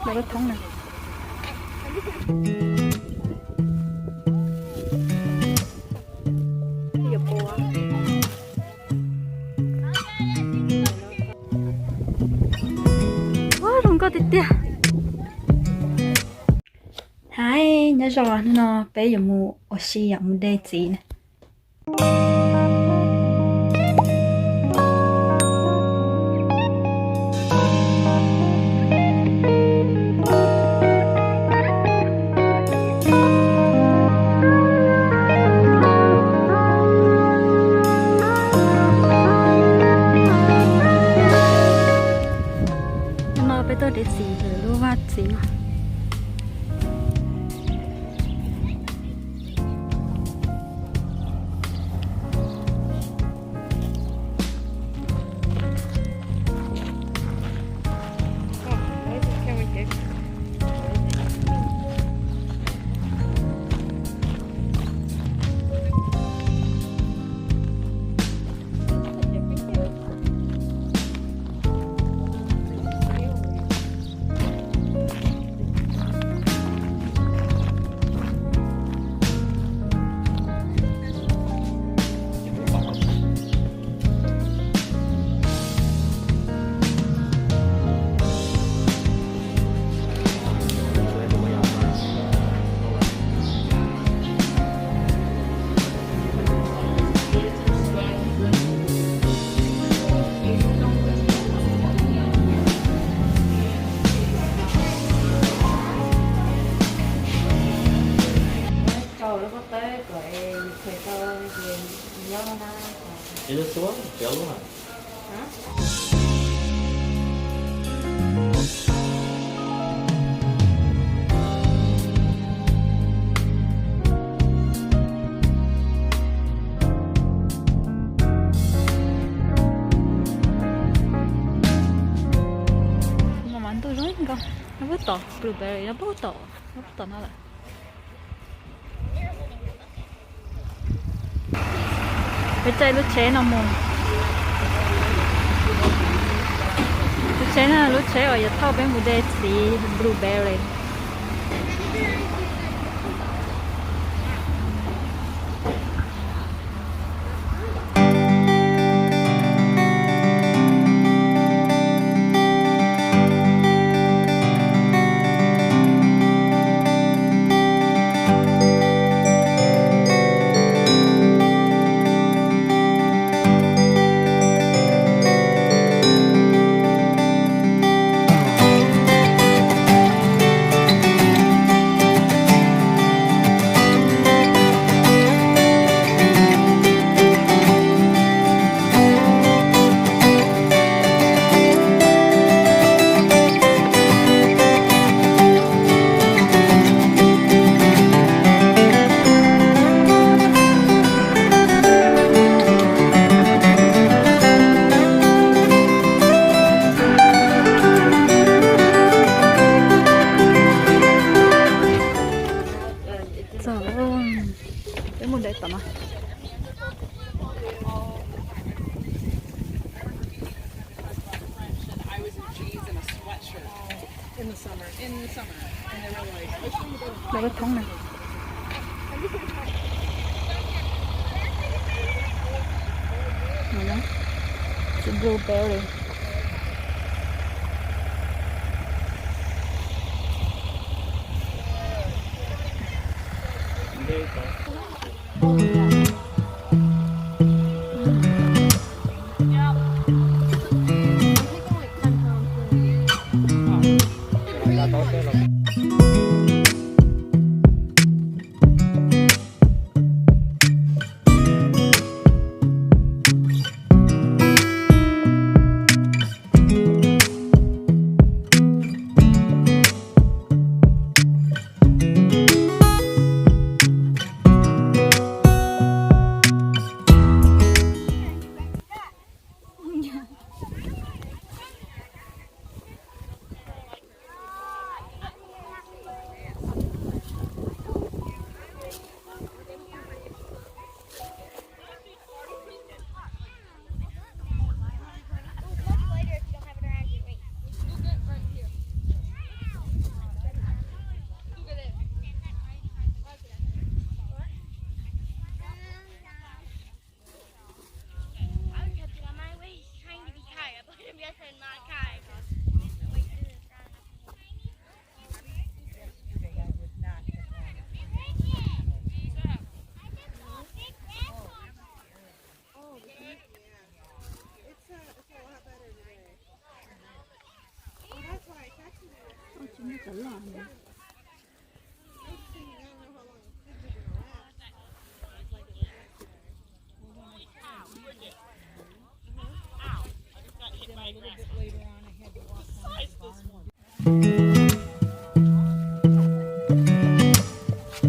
Lawv thoob na. Ua zoo nkauj tiag tiag. Hais nyob zoo, hnub no peb yuav mus ua si yom, mus de txiv na. Hnub no peb tuaj de txiv lawv lub vaj txiv no. Tau lub pob tawb kom es tau nyob na. Mas ntuj zoo nkauj, nyob puag tom blueberry, nyob puag tom, nyob puag tom no lawm. Peb caij lub tsheb no mus. Lub tsheb no lub tsheb uas yuav thauj peb mus de txiv blueberry. Txog, peb mus de tom no. Lawv thoob na. Txiv blueberry.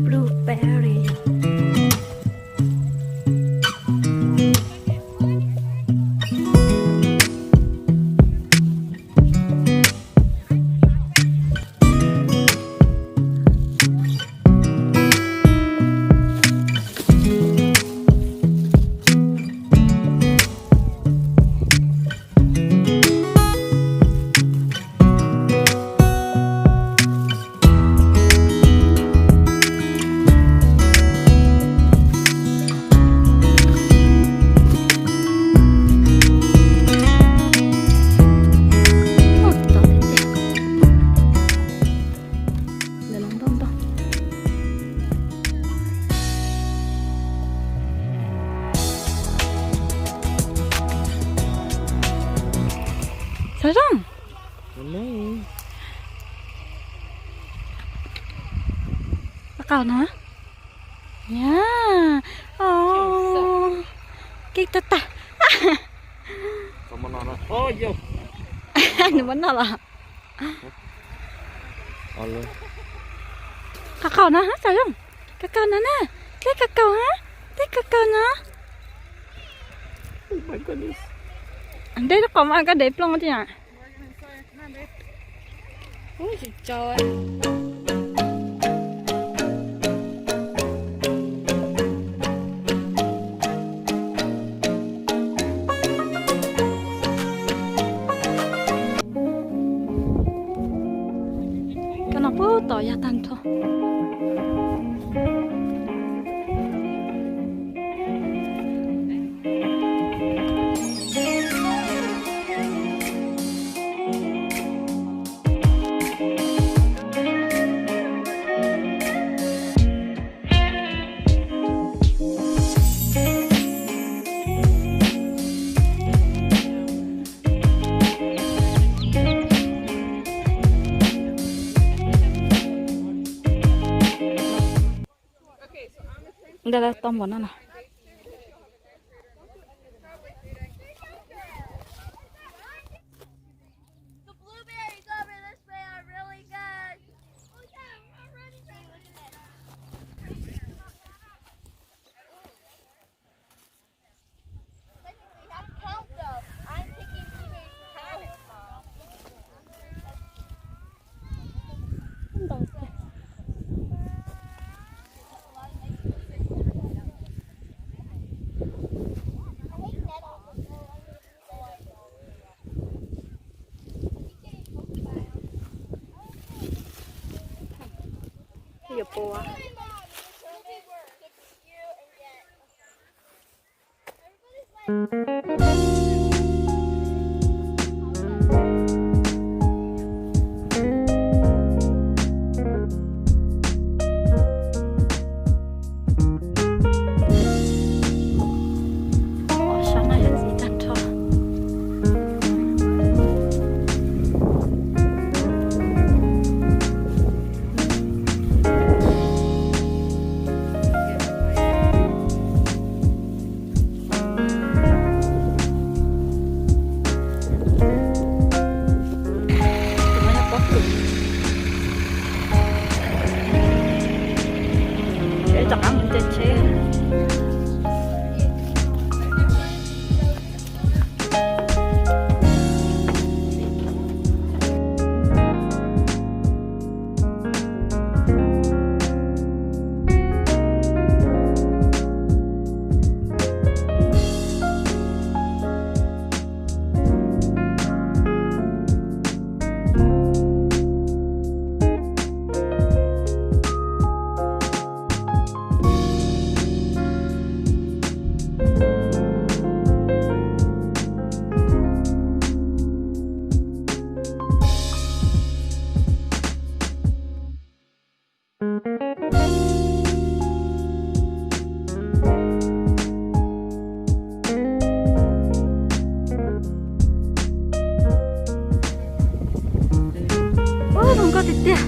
Blueberry. Xov zoo. Qaug no. Ya. Keej tag tag. Nws muab noj los. Qaug qaug no, xov zoo. Qaug qaug no na. Tej qaug qaug na. Tej qaug qaug no. Tej lub qhov mas koj dev plooj tiag. Koj no puag tom yog tag nrho. Ntawd tau npaum no na. Yuav pua. Sab no yog txiv tag nrho. tiag tiag.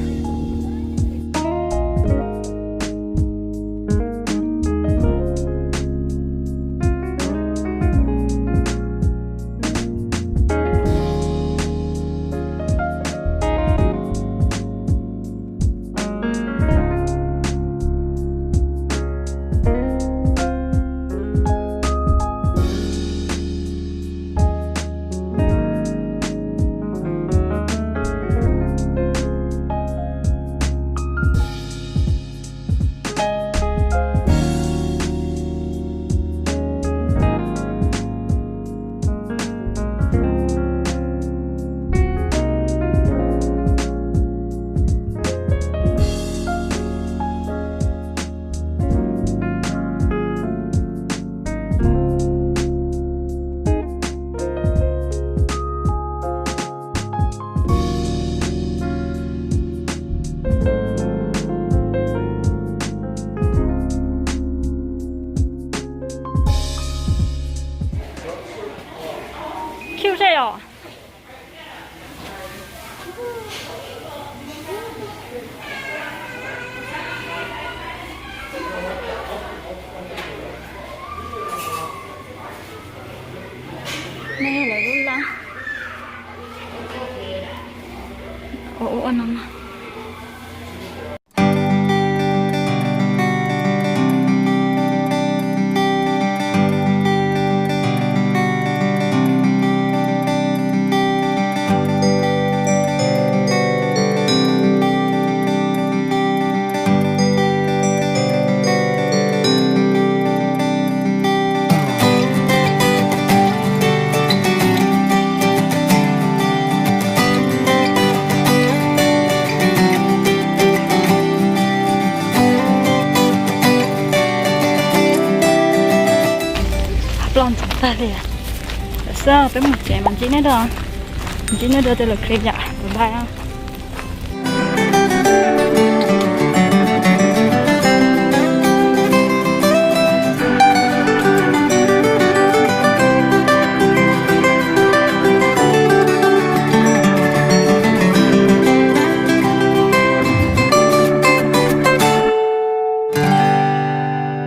Cute os. No yog lawv lub lab ua ua no. Ploj ntxoov tag li. Lawm xwb, peb mus tsev mas ntsib nej dua, ntsib nej dua tej lus clip yom, bye bye.